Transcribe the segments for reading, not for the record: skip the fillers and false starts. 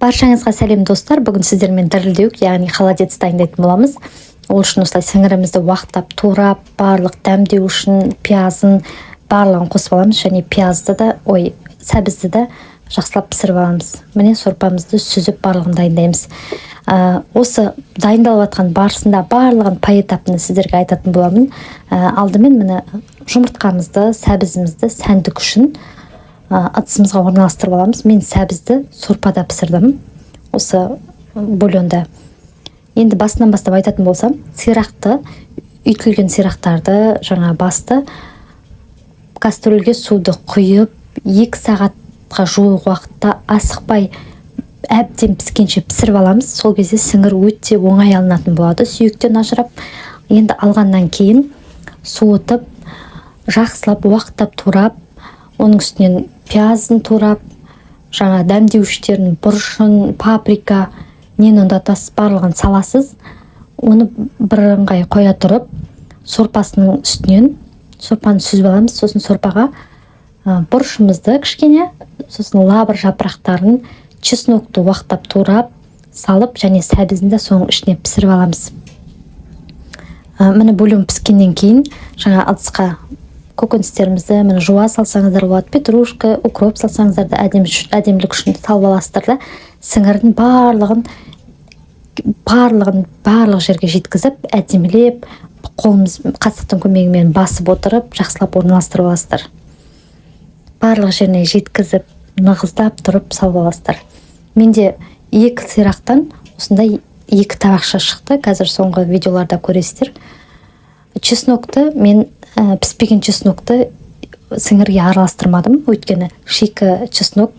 Баршаңызға сәлем, достар! Бүгін сіздермен дірілдеуік, яғни холодец дайындайтын боламыз. Ол үшін осылай сіңірімізді уақтап турап, барлық дәмдеу үшін пиязын, барлығын қосып аламыз және пиязды да, ой, сәбізді де жақсылап пісіріп аламыз. Міне, сорпамызды сүзіп, барлығын дайындаймыз. Осы дайындалып жатқан барысында барлығын поэтапно сіздерге айтатын боламын. Алдымен, міне, жұмыртқамызды, сәбізімізді сәндік үшін ыдысымызға орналастырып аламыз. Мен сәбізді сорпада пісірдім, осы бульонда. Енді басынан бастап айтатын болсам, сирақты, үйтілген сирақтарды, жаңа басты кастрюльге суды құйып, 2 сағатқа жуық уақытта асықпай, әбден піскенше пісіріп аламыз. Сол кезде сіңір өте оңай алынатын болады сүйектен ажырап. Енді алғаннан кейін суытып, жақсылап уақтап турап, оның үстінен пиязын турап, жаңа дәмдеуіштерін, бұрышын, паприка, нені ұнатасыз, барлығын саласыз. Оны бірыңғай қоя тұрып, сорпасының үстінен сорпаны сүзіп аламыз. Сосын сорпаға бұрышымызды кішкене, сосын лавр жапырақтарын, чеснокты уақтап турап салып және сәбізін де соның ішіне пісіріп аламыз. Міне, бульон піскеннен кейін жаңа ыдысқа көкөністерімізді, міне, жуа салсаңыздар болады, петрушка, укроп салсаңыздар да, әдемілік үшін салып аласыздар да, сіңірдің барлығын барлық жерге жеткізіп, әдемілеп, қолымыз, қасықтың көмегімен басып отырып, жақсылап орналастырып аласыздар. Барлық жеріне жеткізіп, нығыздап тұрып салып аласыздар. Менде екі сирақтан осындай екі табақша шықты, қазір соңғы видеоларда көресіздер. Чеснокты мен, піспеген чеснокты сіңірге араластырмадым, өйткені шикі чеснок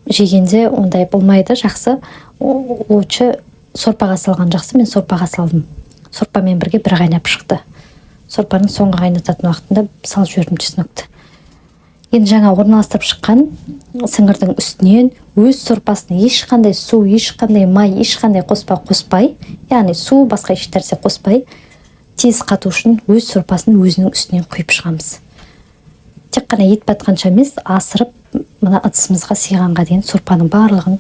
жегенде ондай болмайды жақсы. Лучше сорпаға салған жақсы. Мен сорпаға салдым, сорпамен бірге бір қайнап шықты. Сорпаның соңғы қайнататын уақытында салып жібердім чеснокты. Енді жаңа орналастырып шыққан сіңірдің үстінен өз сорпасын, ешқандай су, ешқандай май, ешқандай қоспа қоспай, яғни су, басқа ешнәрсе қоспай, тез қату үшін өз сорпасын өзінің үстінен құйып шығамыз. Тек қана ет батқанша емес, асырып, мына ыдысымызға сыйғанға дейін сорпаның барлығын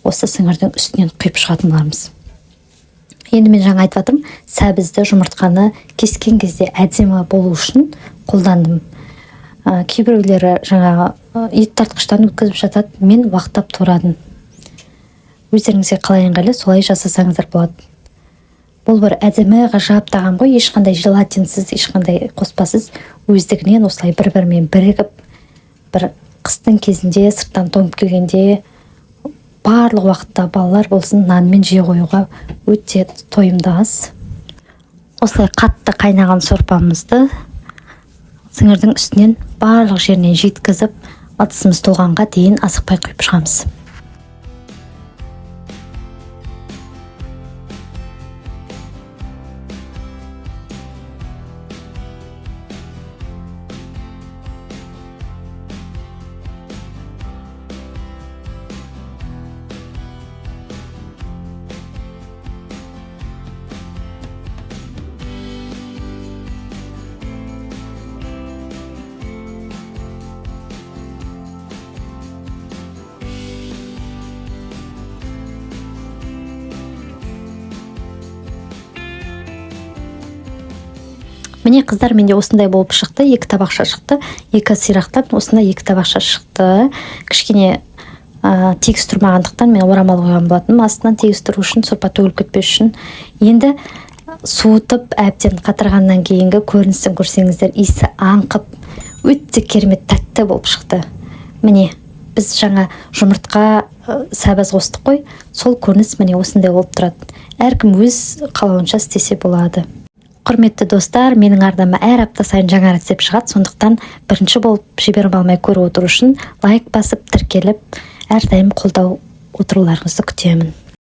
осы сіңірдің үстінен құйып шығатын боламыз. Енді мен жаңа айтып жатырмын, сәбізді, жұмыртқаны кескен кезде әдемі болу үшін қолдандым. Кейбіреулері жаңағы ет тартқыштан өткізіп жатады, мен уақтап турадым. Өздеріңізге қалай ыңғайлы, солай жасасаңыздар болады. Бұл бір әдемі, ғажап тағам ғой, ешқандай желатинсіз, ешқандай қоспасыз, өздігінен осылай бір бірімен бірігіп, бір қыстың кезінде сырттан тоңып келгенде, барлық уақытта балалар болсын, нанмен жей қоюға өте тойымды ас. Осылай қатты қайнаған сорпамызды сіңірдің үстінен барлық жерінен жеткізіп, ыдысымыз толғанға дейін асықпай құйып шығамыз. Міне, қыздар, менде осындай болып шықты, екі табақша шықты. Екі сирақтан осындай екі табақша шықты. Кішкене тегіс тұрмағандықтан, мен орамал қойған болатынмын астынан, тегіс тұру үшін, сорпа төгіліп кетпес үшін. Енді суытып, әбден қатырғаннан кейінгі көрінісін көрсеңіздер, иісі аңқып, өте керемет тәтті болып шықты. Міне, біз жаңа жұмыртқа, сәбіз қостық қой, сол көрініс, міне, осындай болып тұрады. Әркім өз қалауынша істесе болады. Құрметті достар, менің арнама әр апта сайын жаңа рецепт шығады, сондықтан бірінші болып жіберіп алмай көріп отыру үшін лайк басып, тіркеліп, әрдайым қолдау отыруларыңызды күтемін.